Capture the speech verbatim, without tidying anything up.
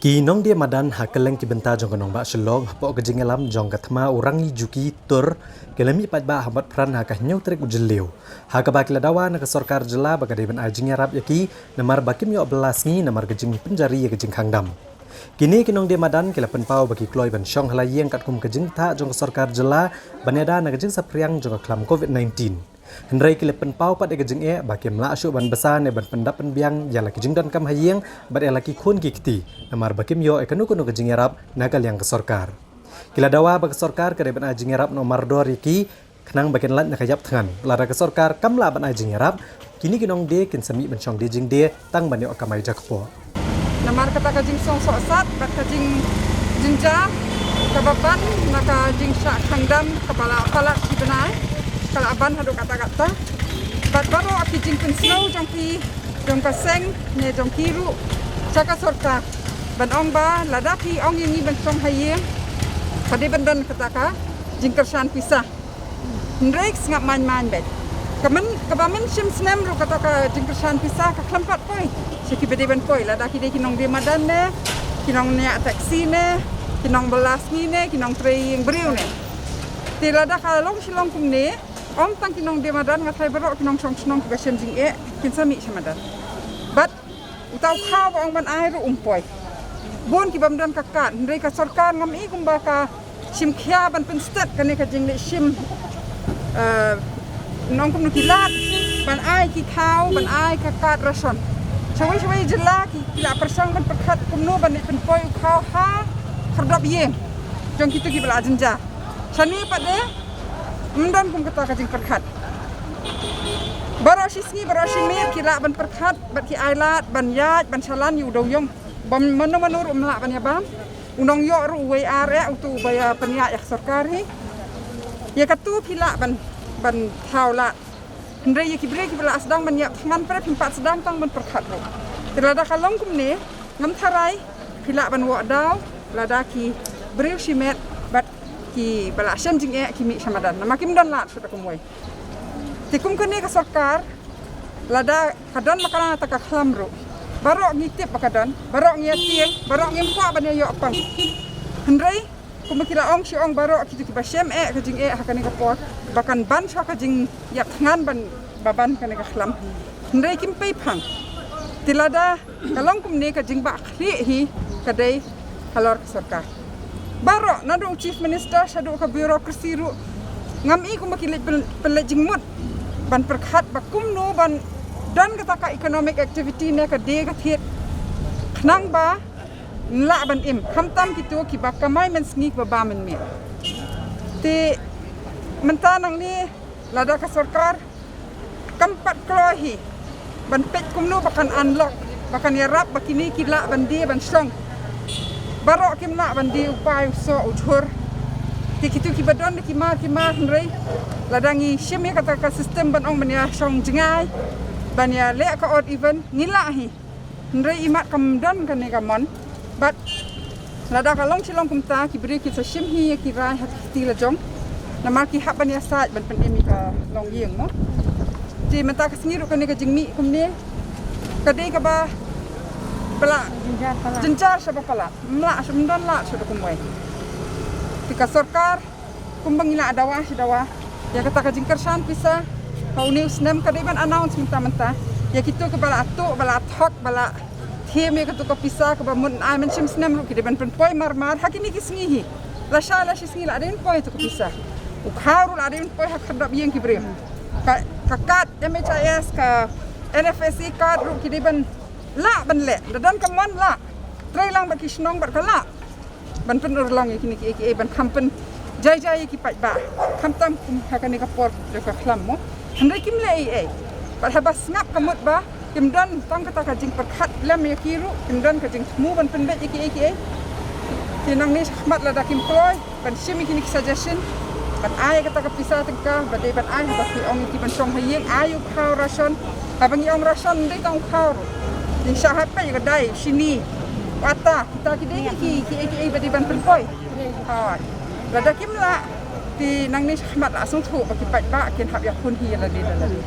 Ki nongdie madan ha kylleng ki bynta jong ka nongbah Shillong hapoh ka jingïalam jong ka thma u Rangi Juki Tur ki la mih paidbah ha Motphran ha ka hynñiew tarik u Jylliew, ha kaba ki la dawa na ka sorkar jylla ba ka dei ban ai jingïarap ïa ki namar ba kim ïoh bylla sngi namar ka jingpynjari ïa ka jingkhang dam. Kine ki nongdie madan ki la pynpaw ba ki kloi ban shong ha la ïing katkum ka jingbthah jong ka sorkar jylla ban ïada na ka jingsaphriang jong ka khlam covid nineteen. Hynrei ki la pynpaw pat ïa ka jingeh ba kim lah shuh ban bsa ne ban pyndap pynbiang ïa la ki jingdonkam ha ïing bad ïa la ki khun ki kti namar ba kim ïoh ïa kano kano ka jingïarap na ka liang ka sorkar. Ki la dawa ba ka sorkar ka dei ban ai jingïarap noh mardor ïa ki khnang ba kin lait na ka ïap thngan. Lada ka sorkar kam lah ban ai jingïarap, kine ki nongdie kin sa mih ban shong die jingdie tang ban ïoh kamai jakpoh. Namar kata ka jingsngewsih sat bad ka jingjynjar kaba ban na ka jingshah khang dam kaba la palat shi bnai ka la ban haduh katta katta. Bad baroh ki jingpynsngew jong ki, jong ka seng ne jong ki ruh sha ka sorkar ban ong ba lada ki ong ïa ngi ban shong ha ïing, ka dei ban don kata ka jingkyrshan pisa. Hynrei sngap man man bad ka myn, kaba mynshim snem ruh kata ka jingkyrshan pisa ka khlem pat poi sha kiba dei ban poi, lada ki dei ki nongdie madan ne ki nongñiah taxi ne ki nongbylla sngi ne ki nongtrei ïing briew ne. Te lada ka long shi long kumne, ym tang ki nongdie madan, nga tharai baroh ki nongshong shnong kiba shem jingeh kin sa mih sha madan. Bad uta u khaw ba ong ban ai ruh um poi. Bun ki bym don ka kad, hynrei ka sorkar ngam i kumba ka shim khia ban pynstet kane ka jingleh shim, eh, nong kumno ki lad ban ai ki khaw, ban ai ka kad ration. Shawei shawei jylla ki, ki la pyrshang ban pyrkhat kumno ban leh pynpoi u khaw ha khyrdop ïing jong kito kiba la jynjar. Shane pat de ym don kum kata ka jingpyrkhat. Baroh shi sngi, baroh shi miet ki lah ban pyrkhat bad ki ai lad ban ïaid ban shalan ïa u dewïong. Ba mano mano ruh ym lah ban ïa bam. U nongïoh ruh uwei ar eh uto uba ïa pynïaid ïa ka sorkar hi. Ïa katu phi lah ban, ban thaw lad. Hynrei ïa ki briew kiba la sdang ban ïap thngan, pyrkhat, phim pat sdang tang ban pyrkhat ruh. Te lada ka long kumne, ngam tharai phi lah ban wad daw lada ki briew shimet bad kiba la shem jingeh ki mih sha madan namar kim don lad shuh da kumwei. Te kum kane ka sorkar, lada ka don ma kata ka khlam ruh, baroh ngi tip ba ka don, baroh ngi ïatieng, baroh ngim kwah ban ïa ïoh pang. Hynrei kumba ki la ong shi ong baroh kito kiba shem eh ka jingeh ha kane ka por ba kan ban sha ka jingïap thngan ban, ba ban kane ka khlam. Hynrei kim pei phang. Te lada ka long kumne, ka jingbakla hi ka dei halor ka sorkar. Baroh naduh u Chief Minister shaduh ka bureaucracy ruh ngam i kumba ki leit pyn-, pynleit jingmut ban pyrkhat ba kumno ban don kata ka economic activity ne ka die ka thied khnang ba ngi lah ban im, khamtam kito kiba kamai mynsngi, kiba bam mynmiet. Te mynta nangne lada ka sorkar kam pat kloi hi ban peit kumno ba kan unlock, ba kan ïarap ba kine ki lah ban die ban shong. Baroh kim lah ban die u pai u soh u jhur. Te kito kiba don da ki mar ki mar, hynrei lada ngi shim ïa kata ka system ban ong ban ïa shong jngai, ban ïa leh ka odd even, ngi lah hi. Hynrei imat kam don kane ka mon. Bad lada ka long shi long kumta, ki briew ki sa shim hi ïa ki rai ha ki kti la jong. Namar ki hap ban ïasaid ban pynim ïa ka longïing, mo. Te mynta ka sngi ruh kane ka jingmih kumne ka dei kaba palat. Jynjar palat. Jynjar shaba palat. Ym lah, ym don lad shuh da kumwei. Te ka sorkar kumba ngi la dawa shi dawa ïa kata ka jingkyrshan pisa ha une u snem, ka dei ban announce mynta mynta ïa kito kiba la tuh, ba la thok, ba la thiem ïa katu ka pisa kaba mut ai mynshem snem ruh ki dei ban pynpoi mar mar ha kine ki sngi hi. Lashai lashisngi la dei ban poi tu ka pisa. U khaw ruh la dei ban poi ha khyrdop ïing ki briew. Ka, ka kad M H I S, ka N F S A kad ruh ki dei ban lah ban leh. Da don ka mon lah. Trei lang bad ki shnong bad ka lah ban pynurlong ïa kine kiei kiei, ban kham pynjai jai ïa ki paidbah, khamtam kum ha kane ka por jong ka khlam, mo. Hynrei kim leh ei ei. Bad haba sngap ka mut ba kim don tang kata ka jingpyrkhat lem ïa ki ruh, kim don ka jingthmu ban pynbeit ïa kiei kiei. Te nangne shakhmat lada kim kloi ban shim ïa kine ki suggestion, ban ai kata ka pisa tyngka ba dei ban ai, haba ki ong ïa ki ban shong ha ïing, ai u khaw ration. Haba ngi ong ration, ym dei tang u khaw ruh. Ngi shah ha peit ïa ka dai, shini, u ata, kita ki dei ki, ki, ki, ki, ba dei ban pynpoi. Hooid. Lada kim lah, te nangne shakhmat la sngewthuh ba ki paidbah kin hap ïakhun hi ïa lade da lade.